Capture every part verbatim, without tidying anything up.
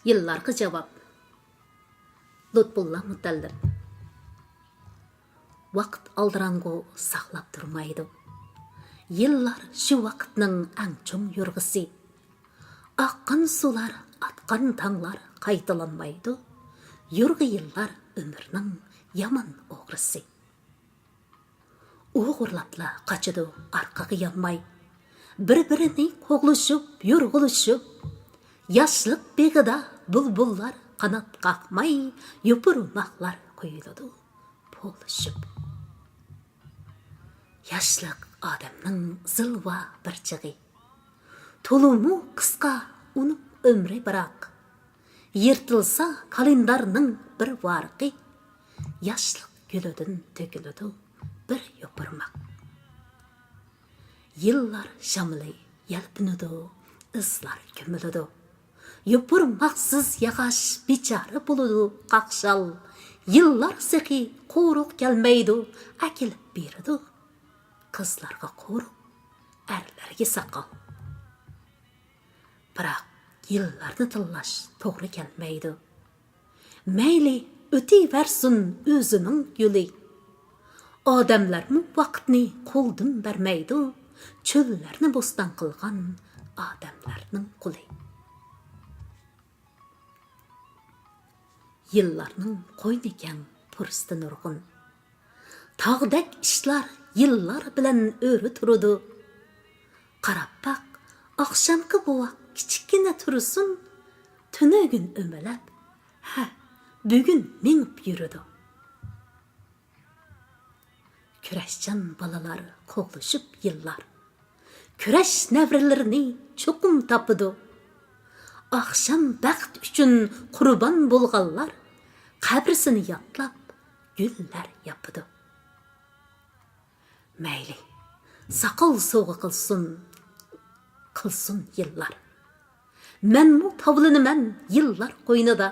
يىللارغا جاۋاب. لۇتپۇللا مۇتەللىپ. ۋاقىت ئالدىراڭغۇ ساقلاپ تۇرمايدۇ. يىللار شۇ ۋاقىتنىڭ ئەڭ چوڭ يورغىسى. ئاققان سۇلار، ئاتقان تاڭلار قايتىلانمايدۇ. يورغا يىللار ئۆمۈرنىڭ يامان ئوغرىسى. ئوغرىلاپلا قاچىدۇ ئارقىغا يانماي. بىر-بىرىنى قوغلىشىپ، يورغىلىشىپ. ياشلىق بېغىدا بۇلبۇللار قانات قاقماي، يوپۇرماقلار قويۇلىدۇ پولۇشۇپ. ياشلىق ئادەمنىڭ زىلۋا بىر چېغى. تولىمۇ قىسقا ئۇنىڭ ئۆمرى بىراق. يىرتىلسا كالېندارنىڭ بىر ۋارىقى، ياشلىق گۈلىدىن تۆكۈلىدۇ بىر يوپۇرماق. يىللار شامىلى يەلپۈنىدۇ، ئىزلار كۆمۈلىدۇ. يوپۇرماقسىز ياغاچ بىچارە بولىدۇ قاقشال. يىللار سېخى قورۇق كەلمەيدۇ، ئەكېلىپ بېرىدۇ. قىزلارغا قورۇق، ئەرلەرگە ساقال. بىراق يىللارنى تىللاش توغرا كەلمەيدۇ. مەيلى، ئۆتۈۋەرسۇن ئۆزىنىڭ يولى. ئادەملەرمۇ ۋاقىتنى قولدىن بەرمەيدۇ، چۆللەرنى بوستان قىلغان ئادەملەرنىڭ قولى. يىللارنىڭ قوينى كەڭ، پۇرسىتى نۇرغۇن. تاغدەك ئىشلار يىللار بىلەن ئۆرە تۇرىدۇ. قاراپ باق، ئاخشامقى بوۋاق كىچىككىنە تۇرسۇن، تۈنۈگۈن ئۆمىلەپ، ھە، بۈگۈن مېڭىپ يۈرىدۇ. كۈرەشچان بالىلار قوغلىشىپ يىللار. كۈرەش نەۋرىلىرىنى چوقۇم تاپىدۇ. ئاخشام بەخت ئۈچۈن قۇربان بولغانلار قەبرىسىنى يادلاپ گۈللەر ياپىدۇ. مەيلى، ساقال سوۋغا قىلسۇن، قىلسۇن يىللار. مەنمۇ تاۋلىنىمەن يىللار قوينىدا.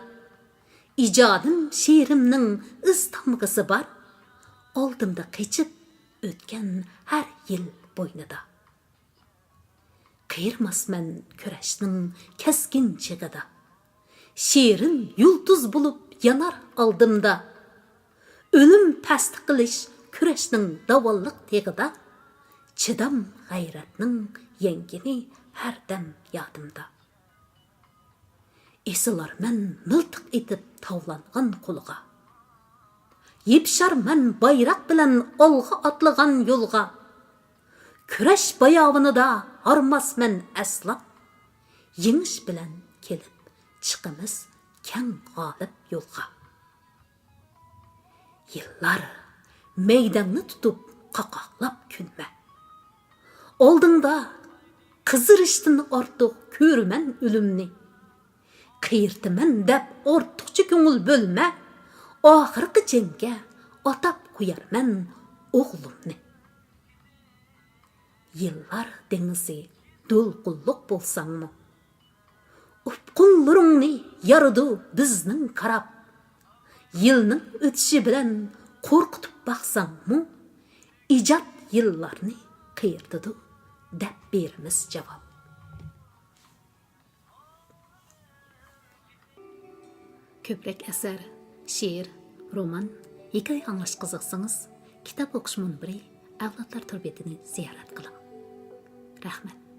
ئىجادىم، شېئىرىمنىڭ ئىز تامغىسى بار. ئالدىمدا قېچىپ ئۆتكەن ھەر يىل بوينىدا. قېرىماسمەن كۈرەشنىڭ كەسكىن جىغىدا. شېرىن يۇلتۇز بولۇپ يانار ئالدىمدا. ئۆلۈم پەستە قىلىش كۈرەشنىڭ داۋانلىق تېغىدا. چىدام غەيرەتنىڭ يەڭگىنى ھەردەم يادىمدا. ئېسىلارمەن مىلتىق ئېتىپ تاۋلانغان قولغا. يېپىشارمەن بايراق بىلەن ئالغا ئاتلىغان يولغا. كۈرەش باياۋىنىدا ھارماسمەن ئەسلا. يېڭىش بىلەن كېلىپ چىقىمىز كەڭ غالىب يولغا. يىللار، مەيدەڭنى تۇتۇپ قاقاقلاپ كۈلمە. ئالدىڭدا قىزىرىشتىن ئارتۇق كۆرىمەن ئۆلۈمنى. قېرىتىمەن دەپ ئارتۇقچە كۆڭۈل بۆلمە. ئاخىرقى جەڭگە ئاتاپ قويارمەن ئوغلۇمنى. يىللار دېڭىزى دولقۇنلۇق بولساڭمۇ، ئۇپقۇنلىرىڭنى يارىدۇ بىزنىڭ كاراپ. يىلنىڭ ئۆتۈشى بىلەن قورقۇتۇپ باقساڭمۇ، ئىجاد يىللارنى قېرىتىدۇ دەپ بېرىمىز جاۋاب. كۆپرەك ئەسەر، شېئىر، رومان، ھېكايە ئاڭلاشقا قىزىقسىڭىز، كىتاب ئوقۇش مۇنبىرى، ئەۋلادلار تور بېتىنى زىيارەت قىلىڭ. رەھمەت.